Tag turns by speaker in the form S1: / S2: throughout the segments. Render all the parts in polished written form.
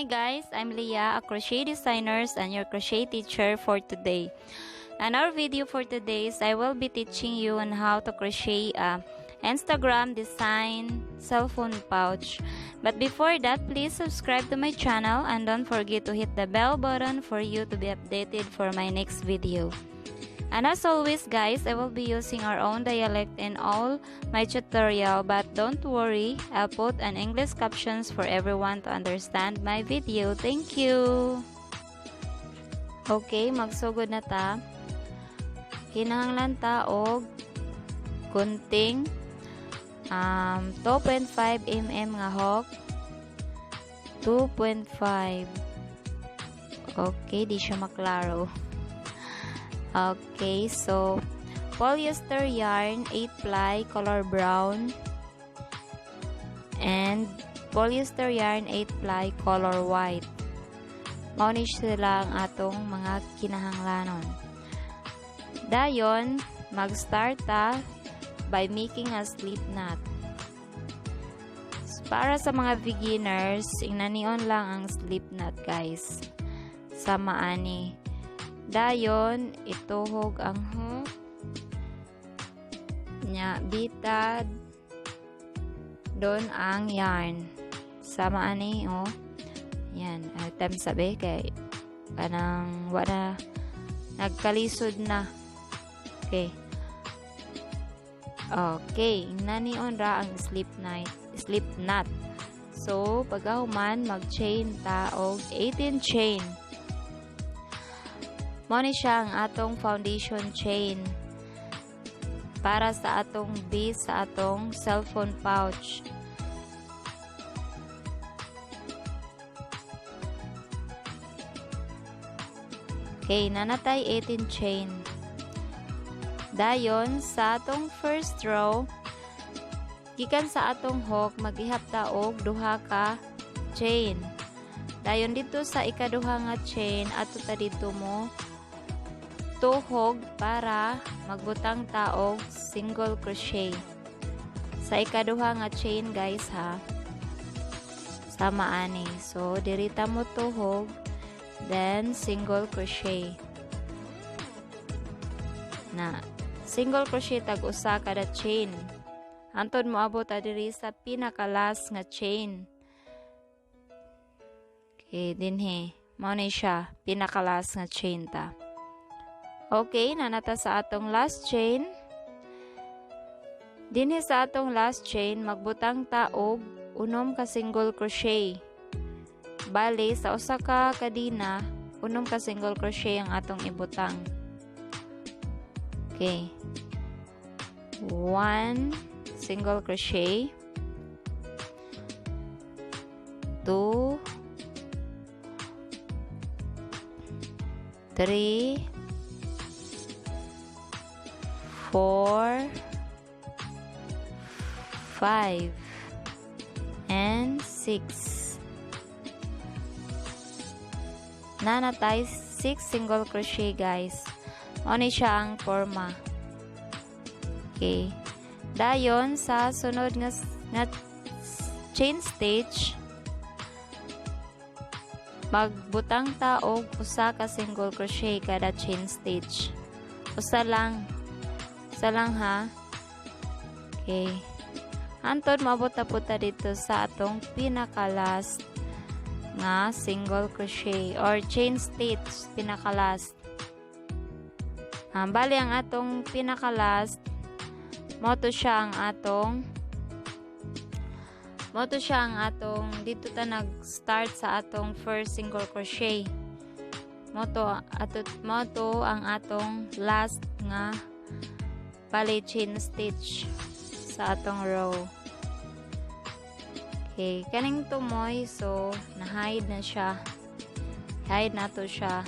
S1: Hi guys, I'm Leah, a crochet designer and your crochet teacher for today. And our video for today is I will be teaching you on how to crochet a Instagram design cell phone pouch. But before that, please subscribe to my channel and don't forget to hit the bell button for you to be updated for my next video. And as always guys, I will be using our own dialect in all my tutorial, but don't worry, I'll put an English captions for everyone to understand my video. Thank you! Okay, magsugod na ta. Kinahanglan ta og gunting 2.5 mm nga hook. 2.5. Okay, di siya maklaro. Okay, so polyester yarn 8 ply color brown and polyester yarn 8 ply color white. Mao ni sila ang atong mga kinahanglanon. Dayon, mag-start ta by making a slip knot. Para sa mga beginners, ingnanion lang ang slip knot, guys. Sama ani. Dayon, ituhog ang hook. Nya, bitad doon ang yarn. Sama ani, oh. Yan, time sabi kay kanang wala nagkalisod na. Okay. Okay, nanion ra ang slip knot. So, pagkahuman mag-chain ta og 18 chain. Mao ni siya ang atong foundation chain para sa atong base sa atong cellphone pouch. Okay, nanatay 18 chain. Dayon, sa atong first row, gikan sa atong hook, maghihap ta og duha ka chain. Dayon dito sa ikaduha nga chain, ato ta dito mo tuhog para magbutang ta og single crochet. Sa ikaduha nga chain, guys, ha. Sama ani. So, diri ta mo tuhog, then single crochet. Na, single crochet tag usa kada chain. Hantod moabot ta diri sa pinaka-last nga chain. Okay, dinhi. Mao ni siya, pinaka-last nga chain ta. Okay, nanata sa atong last chain. Dinhi sa atong last chain, magbutang ta og unom ka single crochet. Bali, sa usa ka kadena, unom ka single crochet ang atong ibutang. Okay. 1 single crochet, 2, 3, 4, 5, and 6. Nanatay 6 single crochet, guys. Mao ni siya ang forma. Okay. Dayon sa sunod nga chain stitch, magbutang ta og usa ka single crochet kada chain stitch. Usa lang. Usa lang ha. Okay. Hantod maabot na po ta dito sa atong pinaka-last nga single crochet or chain stitch, pinaka-last. Bali ang atong pinaka-last, mao to siya ang atong dito ta nag-start sa atong first single crochet. Mao to ang atong last nga bali chain stitch sa atong row. Okay, kaning tumoy, so na-hide na siya. Hide na to siya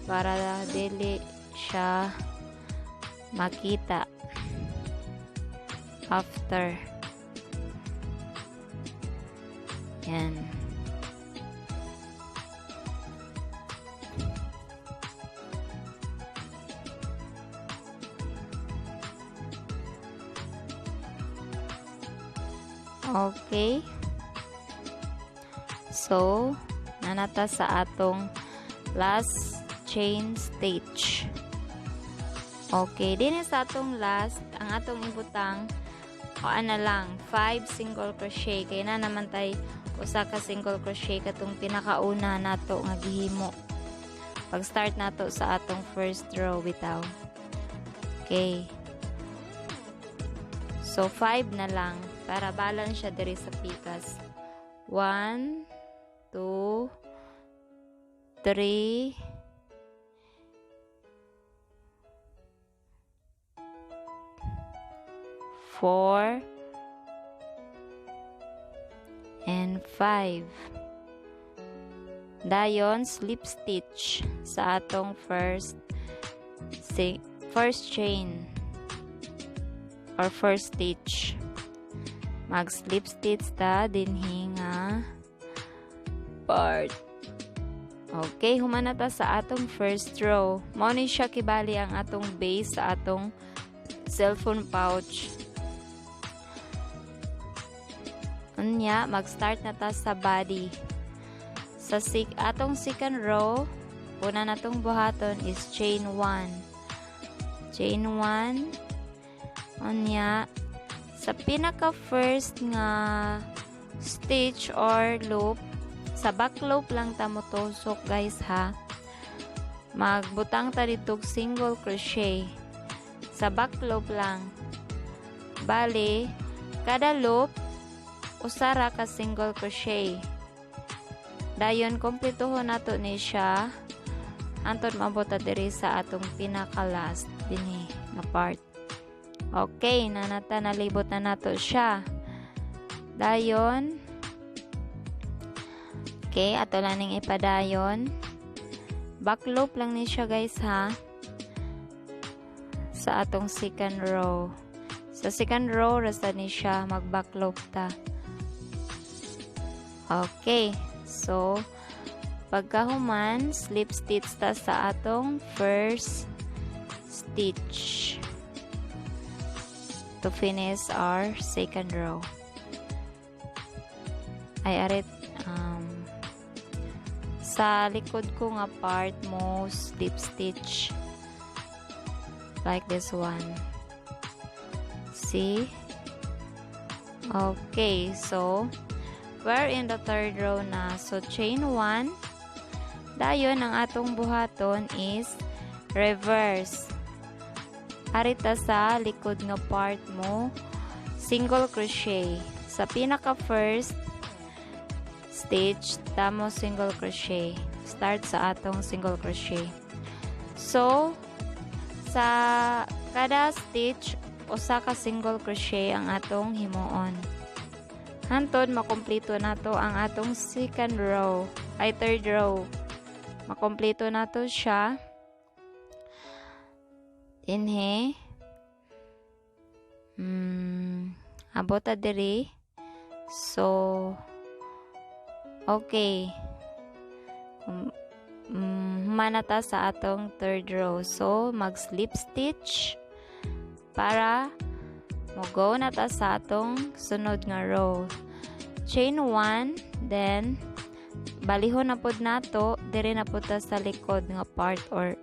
S1: para dili siya makita after. Yan. Okay. So, naa na ta sa atong last chain stitch. Okay, dinhi sa atong last, ang atong ibutang o ana lang, 5 single crochet kay naa naman tay usa ka single crochet katong pinakauna nato nga gihimo. Pag start nato sa atong first row bitaw. Okay. So 5 na lang para balance siya diri sa pikas. 1, 2, 3, 4, and 5. Dayon, slip stitch sa atong first chain or first stitch. Mag slip stitch ta dinhi nga part. Okay, human na ta sa atong first row. Mao ni siya kibali ang atong base sa atong cellphone pouch. Unya, mag-start na ta sa body. Sa atong second row, una natong buhaton is chain 1. Chain 1. Unya, sa pinaka first nga stitch or loop, sa back loop lang ta mo tusok, guys, ha. Magbutang ta dito single crochet. Sa back loop lang. Bali, kada loop usa ra ka single crochet. Dayon kompletuhon nato ni siya hantod maabot ta diri sa atong pinaka last dinhi nga part. Okay, naa na ta, nalibot na nato siya. Dayon, okay, ato lang ning ipadayon. Back loop lang ni siya, guys, ha. Sa atong second row. Sa second row rasta ni siya mag back loop ta. Okay, so pagkahuman, slip stitch ta sa atong first stitch to finish our second row. Ay, arit sa likod ko nga part mo slip stitch like this one. See? Okay, so we're in the third row na. So chain 1. Dayon ang atong buhaton is reverse. Ari ta sa likod nga part mo single crochet. Sa pinaka first stitch ta mo single crochet. Start sa atong single crochet. So sa kada stitch, usa ka single crochet ang atong himuon. Hantod makumpleto nato ang atong second row, ay, third row. Makumpleto nato siya. Dinhi. Abot ta diri. So, okay. Human na ta sa atong third row. So, mag slip stitch para mo go na ta sa atong sunod nga row. Chain 1, then balihon na pod nato, diri na pod ta sa likod nga part or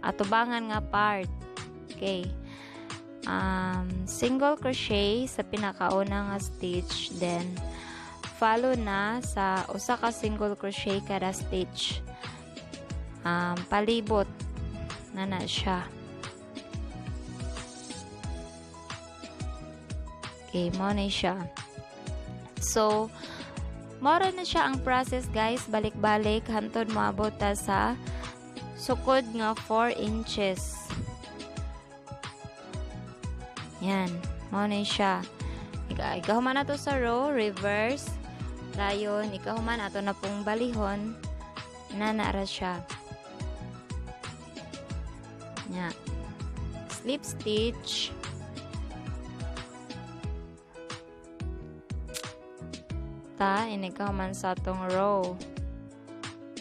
S1: atubangan nga part. Okay. Single crochet sa pinakauna nga stitch, then follow na sa usa ka single crochet kada stitch. Palibot na na siya. Okay, mao na siya. So, mao na siya ang process, guys. Balik-balik hantod moabot ta sa sukod nga 4 inches. Yan, mao na siya. Ikahuman na to sa row, reverse. Dayon, ikahuman ato na pong balihon na nara siya. Nya. Slip stitch. Ta, inikahuman sa atong row.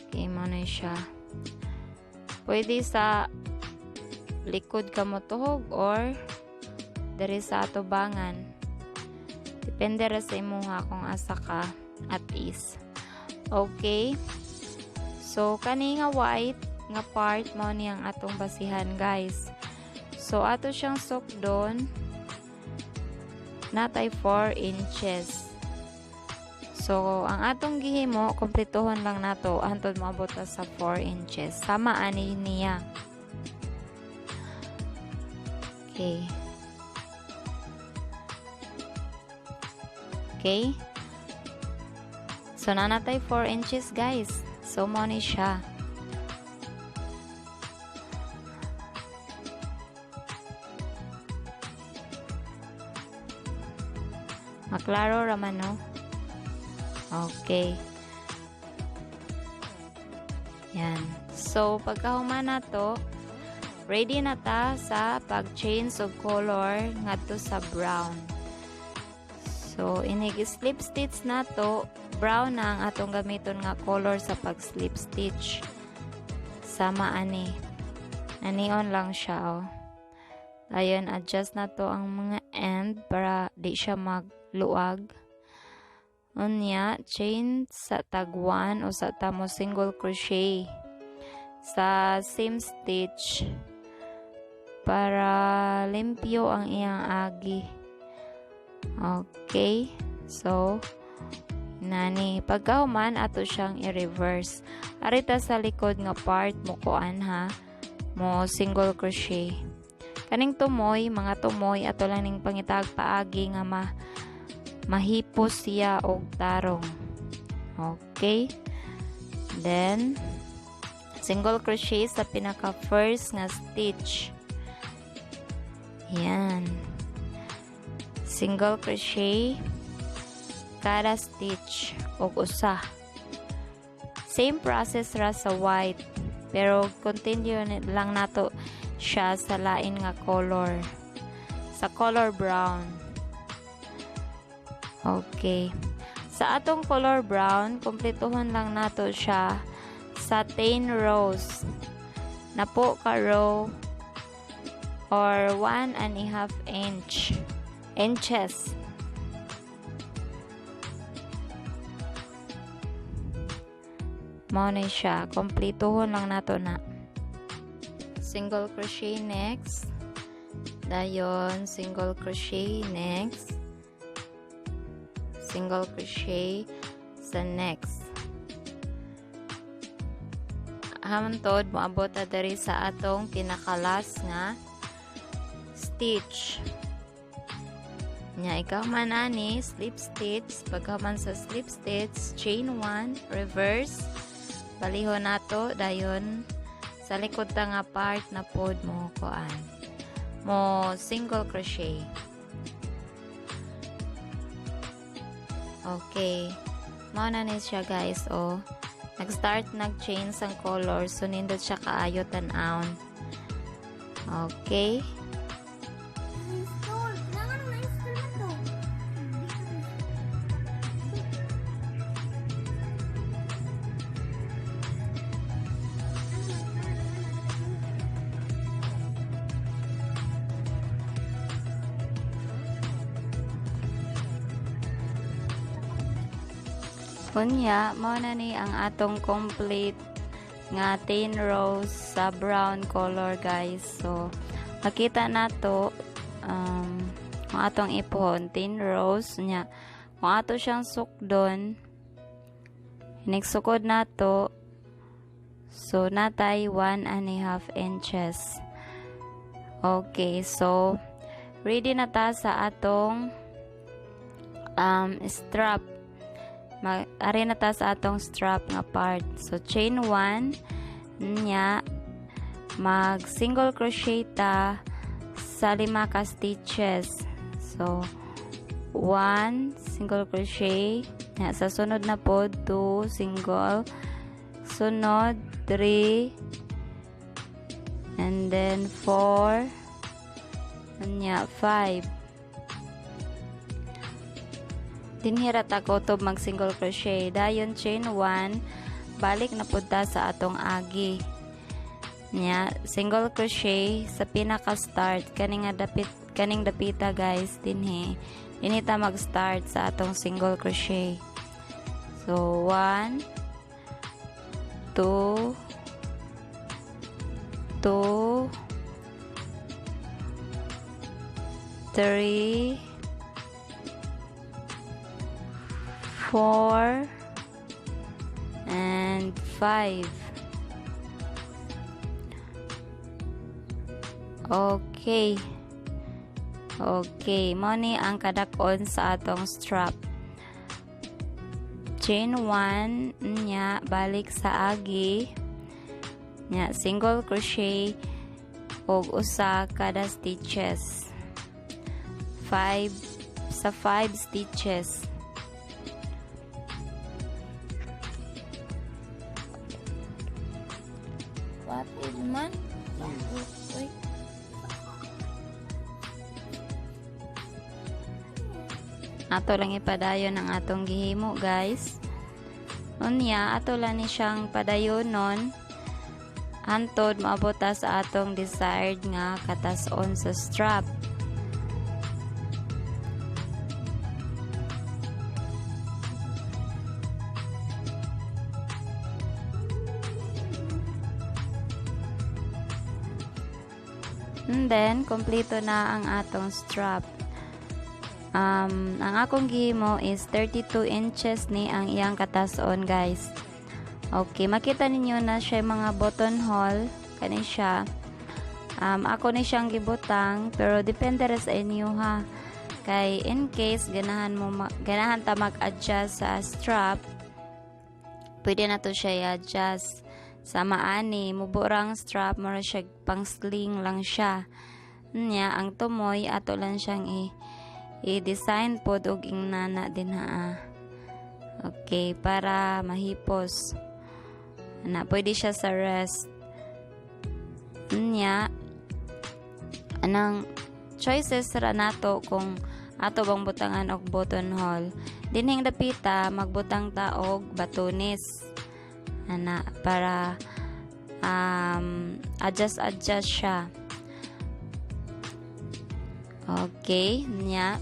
S1: Okay, mao na siya. Pwede sa likod ka mo tuhog or diri sa atubangan. Depende ra sa imuha kung asa ka. at ease. Okay? So kani nga white nga part mao ni ang atong basihan, guys. So ato siyang sukdon, natay 4 inches. So ang atong gihimo, kompletohon lang nato hantod moabot ta sa 4 inches. Sama ani niya. Okay. Okay? So nanatay 4 inches, guys. So mo ni siya. Maklaro raman, no? Okay. Yan. So, pagkahuman na to, ready na ta sa pag-change og color ngadto sa brown. So, inig slip stitch na to, brown na ang atong gamiton nga color sa pag-slip stitch. Sama ani. Anion lang siya, oh. Ayan, adjust na to ang mga end para di siya magluag. Unya, chain sa tag 1 o sa tamo single crochet sa same stitch para limpyo ang iyang agi. Okay, so nani pagkahuman ato siyang i-reverse. Arita sa likod nga part mo kuan ha, mo single crochet. Kaning tumoy, mga tumoy ato lang ning pangitag paagi nga mahipos siya og tarong. Okay? Then single crochet sa pinaka first nga stitch. Yan. Single crochet kada stitch og usa. Same process ra sa white, pero continue lang nato siya sa lain nga color, sa color brown. Okay. Sa atong color brown, kumpletuhon lang nato siya sa 10 rows. Napo ka row or 1.5 inches. Mao na siya. Kumpletuhon lang nato na. Single crochet next. Dayon, single crochet next. Single crochet sa next. Hantod moabot ta diri sa atong pinaka-last nga stitch. Nya ikaw man ani slip stitch, pagkaman sa slip stitch, chain 1, reverse. Balihon nato dayon sa likod ta nga part na pod mo kuan. Mo single crochet. Okay. Mao na ni siya, guys, oh. Nag-start nag-change ang color, so nindot siya kaayo tan-awon. Okay.
S2: Install. Kailangan na install na to.
S1: Unya, mao na ni ang atong complete nga 10 rows sa brown color, guys. So, makita nato ang atong ipuhon 10 rows nya. Kung ato siyang sukdon, sukod nato, so natay 1.5 inches. Okay, so ready na ta sa atong strap. Ari na ta sa atong strap nga part. So chain 1 nya mag single crochet ta sa 5 ka stitches. So 1 single crochet nya, sa sunod na pod 2 single, sunod 3, and then 4 nya 5. Dinhira ta kutob mag single crochet. Dayon chain 1, balik na pud ta sa atong agi. Nya single crochet sa pinaka start kaning nga dapit, kaning dapita, guys, dinhi. Dinhi ta mag-start sa atong single crochet. So 1, 2, 2, 3, 4, and 5. Okay. Okay, mao ni ang kadak-on sa atong strap. Chain 1 nya balik sa agi nya single crochet og usa kada stitches. 5 sa 5 stitches. What is man? Uy. Ato lang ipadayon ang atong gihimo, guys. Unya, ato lang ni siyang padayonon hantod maabot ta sa atong desired nga katas-on sa strap. And then, kompleto na ang atong strap. Ang akong gihimo is 32 inches ni ang iyang katason, guys. Okay, makita ninyo na siya mga buttonhole kani siya. Ako ni siyang gibutang pero depende ra sa inyo ha. Kay in case ganahan mo ganahan ta mag-adjust sa strap, pwede na to siya i-adjust. Sama ani, mubo ra ang strap, mura siya pang sling lang siya. Nya ang tumoy ato lang siyang i-design pod og ingnana din ha. Okay, para mahipos. Ana, pwede siya sa rest. Nya, anang choices ra nato kung ato bang butangan og buttonhole. Dinhing dapita magbutang ta og batunis. Ana, para adjust adjust siya. Okay, nya.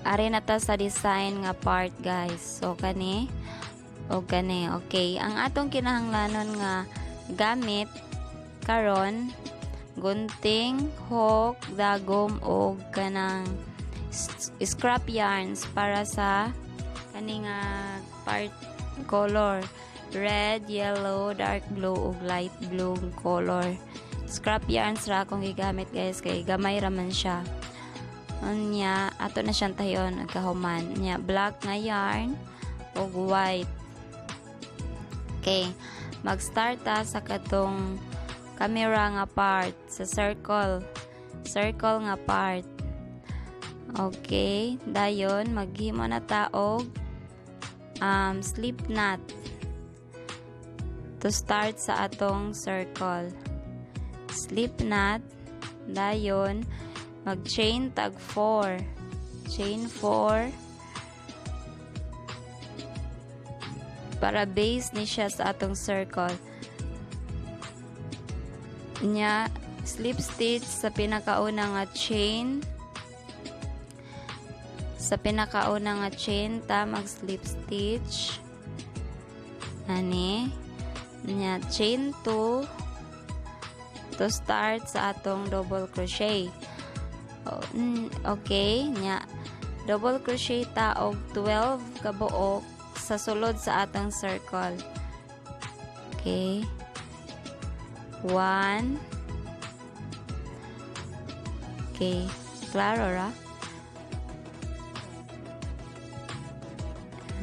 S1: Ari na ta sa design nga part, guys. So kani o kani. Okay, ang atong kinahanglanon nga gamit karon gunting, hook, dagom og kanang scrap yarns para sa kani nga part color red, yellow, dark blue ug light blue color. Scrap yarns ra akong gigamit, guys, kay gamay ra man siya. Unya ato na siyang tahion nagkahuman. Nya black nga yarn ug white. Okay, mag-start ta sa katong camera nga part, sa circle. Circle nga part. Okay, dayon maghimo na ta og slip knot to start sa atong circle. Slip knot, dayon mag-chain tag 4. Chain 4 para base ni siya sa atong circle. Nya slip stitch sa pinakauna nga chain. Sa pinakauna nga chain ta mag slip stitch. Ani nya chain 2 to start sa atong double crochet. Okay, nya double crochet ta og 12 kabuok sa sulod sa atong circle. Okay. 1. Okay, klaro ra.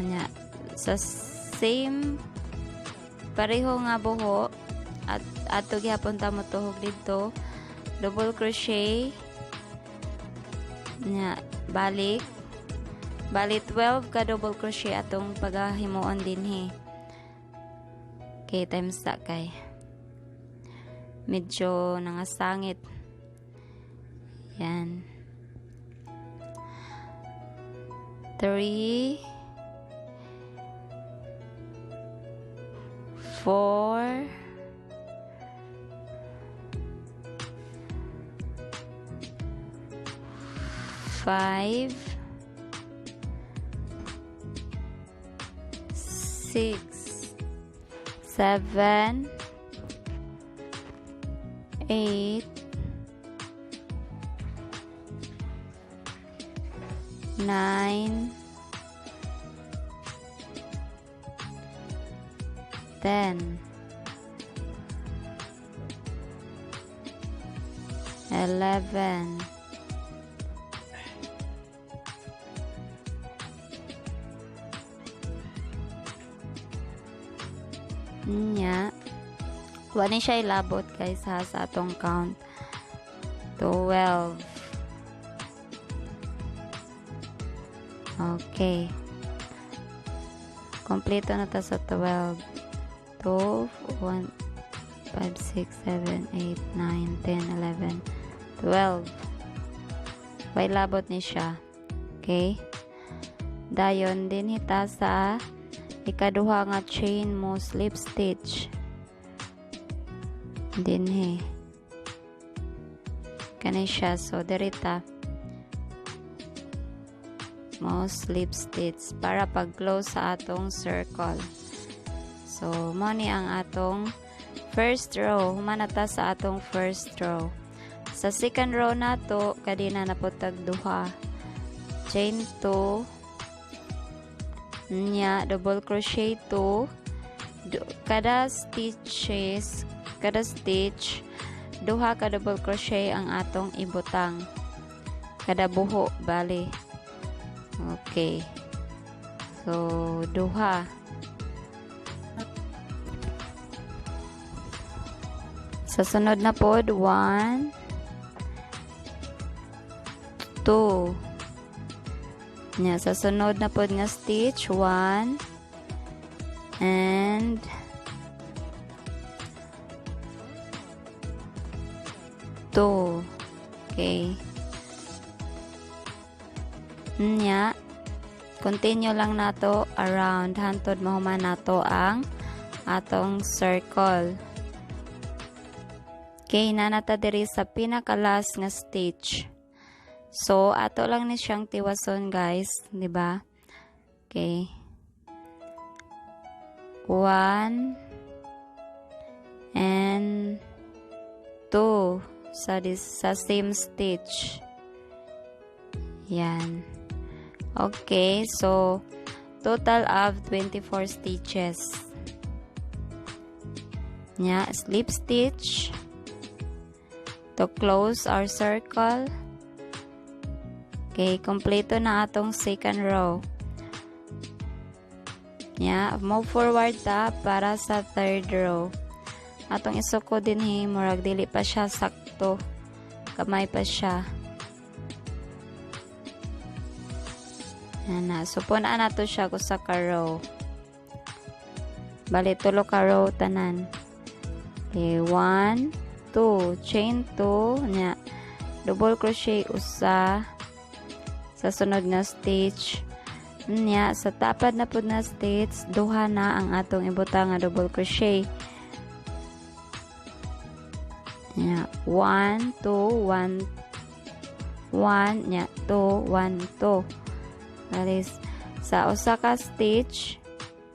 S1: Nya sa same pareho nga buho at ato gihapon ta motuhog didto, double crochet. Nya balik. Bali 12 ka double crochet atong pagahimuon dinhi. Okay, times ta kay medyo nangasangit. Yan. 3, 4, 5, 6, 7, 8, 9, 10, 11, nya. Wa ni siya ilabot, guys, ha, sa atong count. 12. Okay. Kompleto na ta sa 12. 12, 1, 5, 6, 7, 8, 9, 10, 11, 12. Way labot ni siya. Okay? Dayon dinhi ta sa ikaduha nga chain mo slip stitch. Dinhi. Kani siya. So, diri ta mo slip stitch para pag-close sa atong circle. So, mo ni ang atong first row. Human na ta sa atong first row. Sa second row nato, kadina na pod tag duha. Chain 2, nya double crochet 2. Kada stitch duha ka double crochet ang atong ibutang. Kada buho bali. Okay. So, duha. Sa sunod na pod, 1, 2. Nya, sa sunod na pod nga stitch, 1 and 2. Okay. Nya, continue lang nato around hantod mahuman nato ang atong circle. Okay, nanata diri sa pinaka-last nga stitch. So, ato lang ni siyang tiwason, guys, di ba? Okay. 1 and 2 sa same stitch. Yan. Okay, so total of 24 stitches. Nya, slip stitch to close our circle. Okay, kompleto na atong second row. Nya, move forward ta para sa third row. Atong isuko dinhi, murag dili pa siya sakto. Kamay pa siya. Yan na. So, pun-an nato siya usa ka row. Bali, tulo ka row tanan. Okay, 1, 2, chain 2, nya, double crochet usa sa sunod nga stitch. Nya, sa tapad na pud na stitch, duha na ang atong ibutang nga double crochet. Nya, 1, 2, 1, 1, nya, 2, 1, 2. That is, sa usa ka stitch,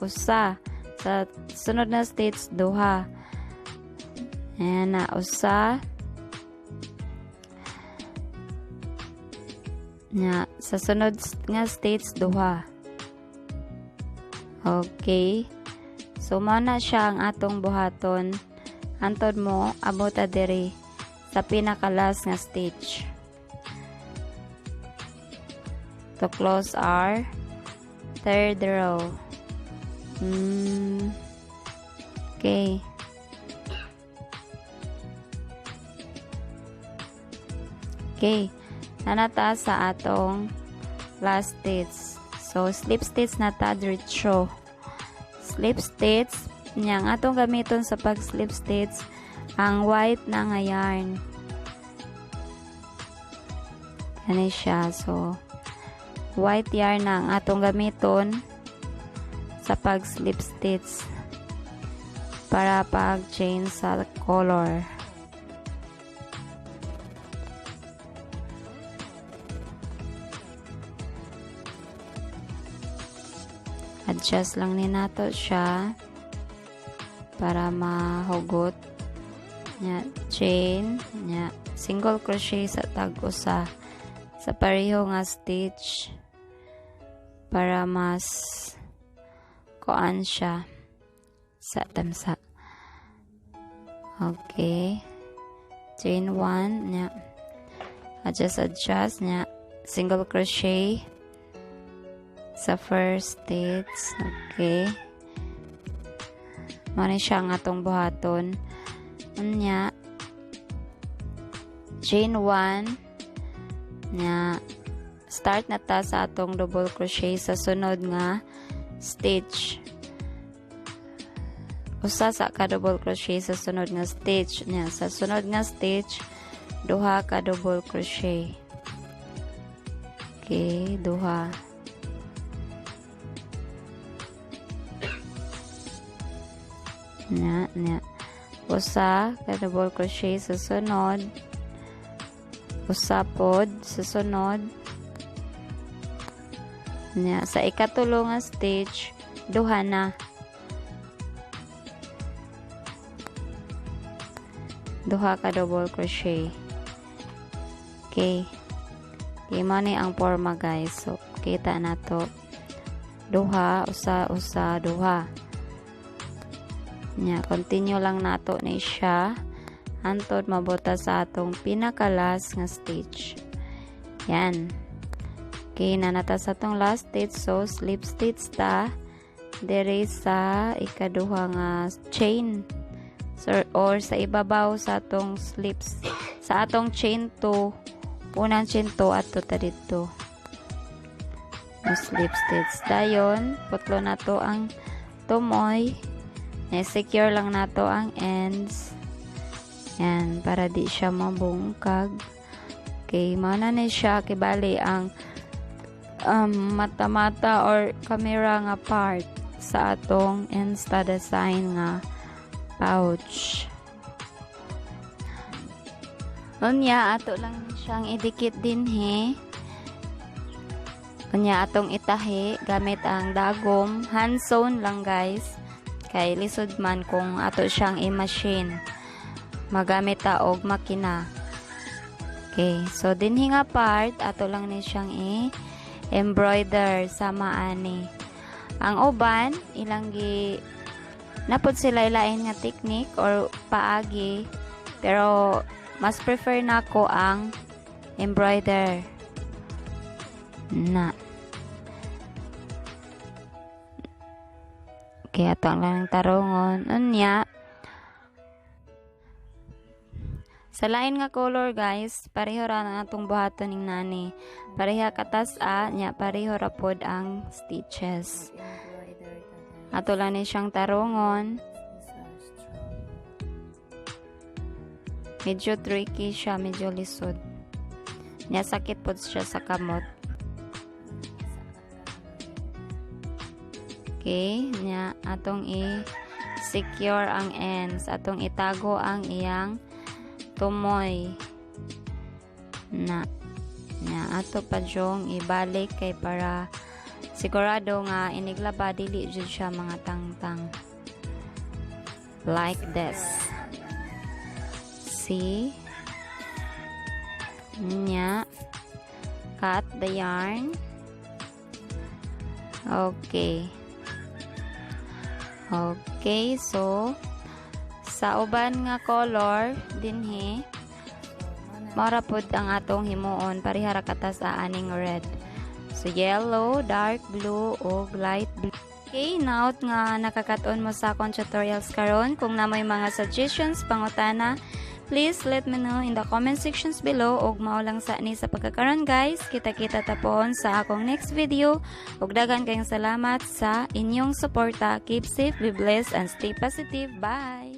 S1: usa. Sa sunod na stitch, duha. Ayan na, usa. Nya, sa sunod nga stitch, duha. Okay. So, mao na siya ang atong buhaton. Hantod mo, abot ta diri sa pinaka-last nga stitch. To close our third row. Okay. Okay. Nanata sa atong last stitch. So, slip stitch na ta diretso. Slip stitch. Nya, ang atong gamiton sa pag slip stitch, ang white na nga yarn. Kani siya. So, white yarn na ang atong gamiton sa pag slip stitch para pag change sa color. Adjust lang ni nato siya para mahugot. Nya, chain, nya, single crochet sa tag-usa sa pareho nga stitch para mas kuan siya sa tamsa. Okay. Chain 1, nya. Adjust, adjust, nya. Single crochet sa first stitch. Okay. Mao ni siya nga atong buhaton. Nya, chain 1, nya, start na ta sa atong double crochet sa sunod nga stitch. Usa sa ka double crochet sa sunod nga stitch. Nya, sa sunod nga stitch, duha ka double crochet. Okay, duha. Nya, nya. Usa ka double crochet sa sunod. Usa pod sa sunod. Nya, sa ikatulo nga stitch, duha na. Duha ka double crochet. Okay. Okay, mao ni ang forma, guys. So, kita na to. Duha, usa, usa, duha. Nya, continue lang nato ni siya hantod mabota sa atong pinaka-last nga stitch. Yan. Okay, nanata sa atong last stitch. So, slip stitch ta diri sa ikaduha nga chain. So, or sa ibabaw sa atong slips, sa atong chain 2, unang chain 2 ato ta didto. Slip stitch. Dayon, putlo na to ang tumoy. Na-secure lang nato ang ends. Yan, para di siya mabungkag. Okay, mao na ni siya kibali ang mata-mata or camera nga part sa atong Insta design nga pouch. Unya, ato lang siyang idikit dinhi. Unya, atong itahi gamit ang dagom. Hand sewn lang, guys. Kay lisod man kung ato siyang i-machine. Magamit ta og makina. Okay, so dinhi nga part ato lang ni siyang i-embroider sama ani. Ang uban ilang gi napod sila ilain nga technique or paagi, pero mas prefer nako ang embroider na. Kaya ato ang lang tarungon. Unya, sa lain nga color, guys, pareho ra ang atong buhaton ning nani. Pareha katas a, nya pareho ra pod ang stitches. Ato lang ni siyang tarungon. Medyo tricky siya, medyo lisod. Nya sakit pod siya sa kamot. Okay, nya atong i-secure ang ends, atong itago ang iyang tumoy. Na nya ato pa jong ibalik kay para sigurado nga iniglaba dili jud siya mga tangtang. Like this. See? Nya cut the yarn. Okay. Okay, so sa uban nga color dinhi mao pod ang atong himuon, pareha ra katas aning red. So yellow, dark blue ug light blue. Okay, naot nga nakakaton mo sa akong tutorials karon. Kung namoy mga suggestions, pangutana, please let me know in the comment sections below. Ug mao lang sa ni sa pagkakaron, guys. Kita-kita tapon sa akong next video. Ug daghan kayong salamat sa inyong suporta. Keep safe, be blessed, and stay positive. Bye!